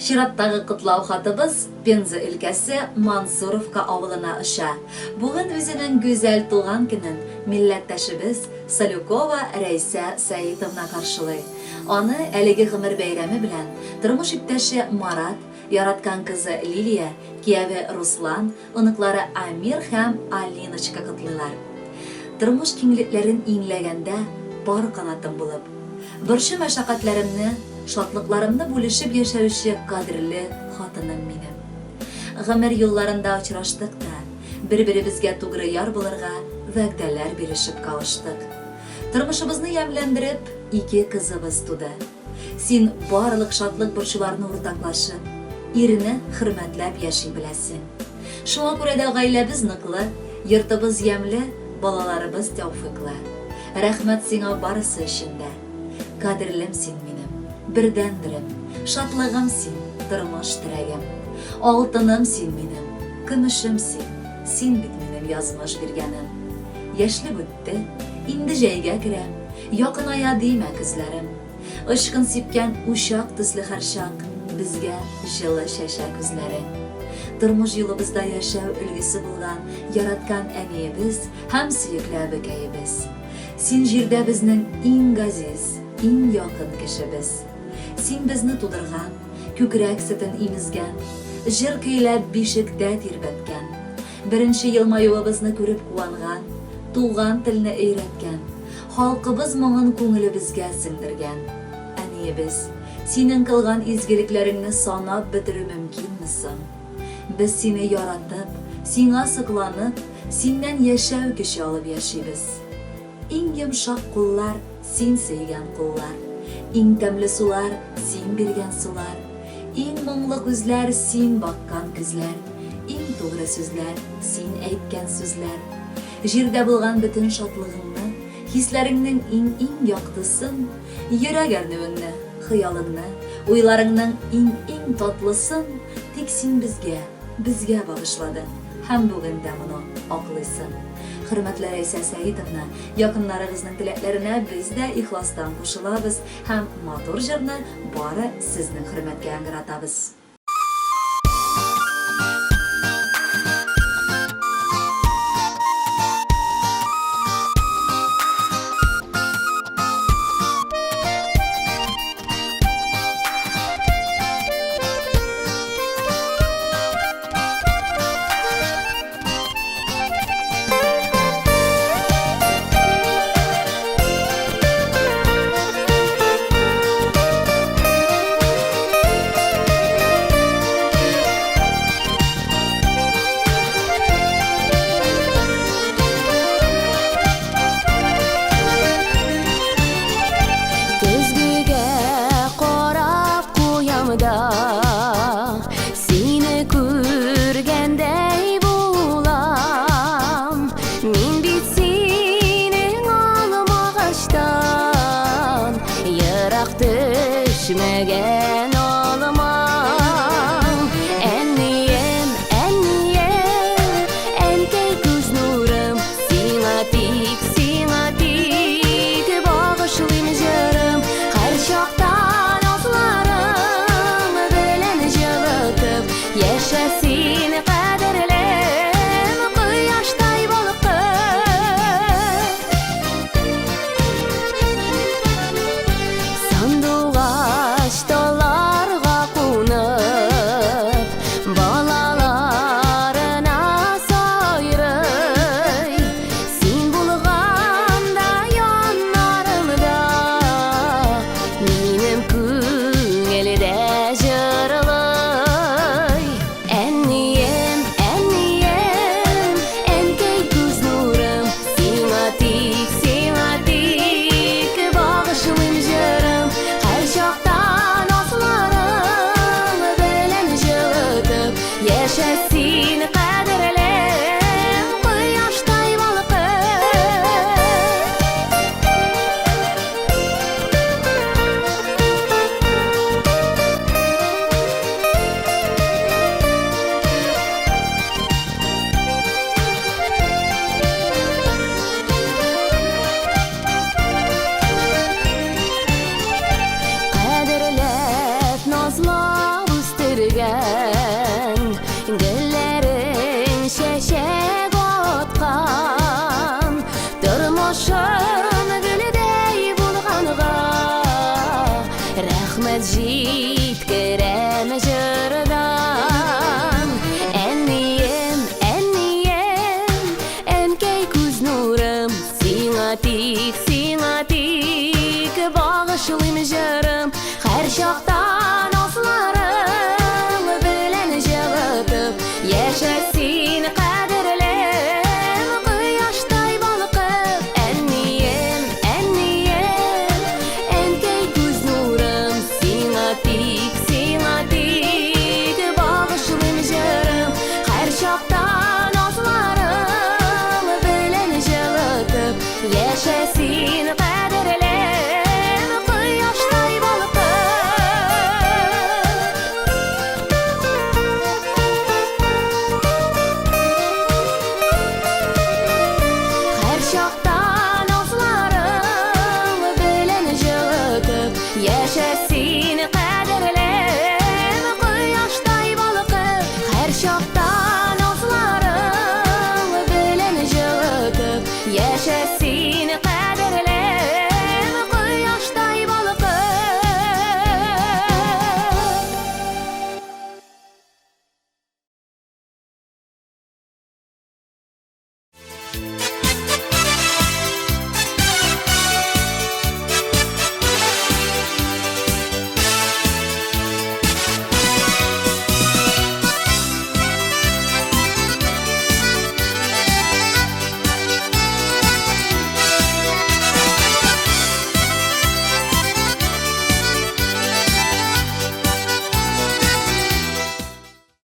Чираттагы котлау хатыбыз Пенза өлкәсе Мансуровка авылына оча. Бүген үзенең гүзәл туган көнен милләттәшебез Салюкова Рәйсә Сәитовна каршылый. Аны әлеге гомер бәйрәме белән тормыш иптәше Марат, яраткан кызы Лилия, кияве Руслан, оныклары Амир һәм Алиночка котлыйлар. Тормыш киңлекләрен иңләгәндә пар канатым булып, борчу-мәшәкатьләремне, шатлыкларымны бүлешеп яшәүче кадерле хатыным минем. Гомер юлларында очраштык та, бер-беребезгә тугры яр булырга вәгъдәләр бирешеп кавыштык. Тормышыбызны ямьләндереп, ике кызыбыз туды. Син барлык шатлык-борчуларны уртаклашып, ирне хөрмәтләп яши беләсең. Шуңа күрә дә гаиләбез ныклы, йортыбыз ямьле, балаларыбыз тәүфыйклы. Рәхмәт сиңа барысы өчен дә. Кадерлем син минем, бердәнберем, шатлыгым син, тормыш терәгем. Алтыным син минем, көмешем син, син бит минем язмыш биргәнем. Яшьлек үтте, инде җәйгә керәм, Якыная димә көзләрем. Очкын сипкән учак төсле һәрчак Безгә җылы чәчә күзләрең. Тормыш юлыбызда яшәү өлгесе булган Яраткан әниебез һәм сөекле әбекәебез. Син җирдә безнең иң газиз, иң якын кешебез. Син безне тудырган, күкрәк сөтен имезгән, Җыр көйләп бишектә тирбәткән. Беренче елмаюыбызны күреп куанган, Туган телне өйрәткән, Халкыбыз моңын күңелебезгә сеңдергән. Әниебез, синең кылган изгелекләреңне санап бетерү мөмкинме соң? Без сине яратып, сиңа сокланып, синнән яшәү көче алып яшибез. Иң йомшак куллар, син сөйгән куллар. Иң тәмле сулар, син биргән сулар. Иң моңлы күзләр, син баккан күзләр. Иң тугры сүзләр, син әйткән сүзләр. Җирдә булган бөтен шатлыгыңны, хисләреңнең иң-иң яктысын, йөрәк әрнүеңне, хыялыңны, уйларыңның иң-иң татлысын тик син безгә, безгә багышладың һәм бүген дә моны аклыйсың. Хөрмәтле Рәйсә Сәитовна, якыннарыгызның теләкләренә без дә ихластан кушылабыз һәм матур җырны бары сезнең хөрмәткә яңгыратабыз.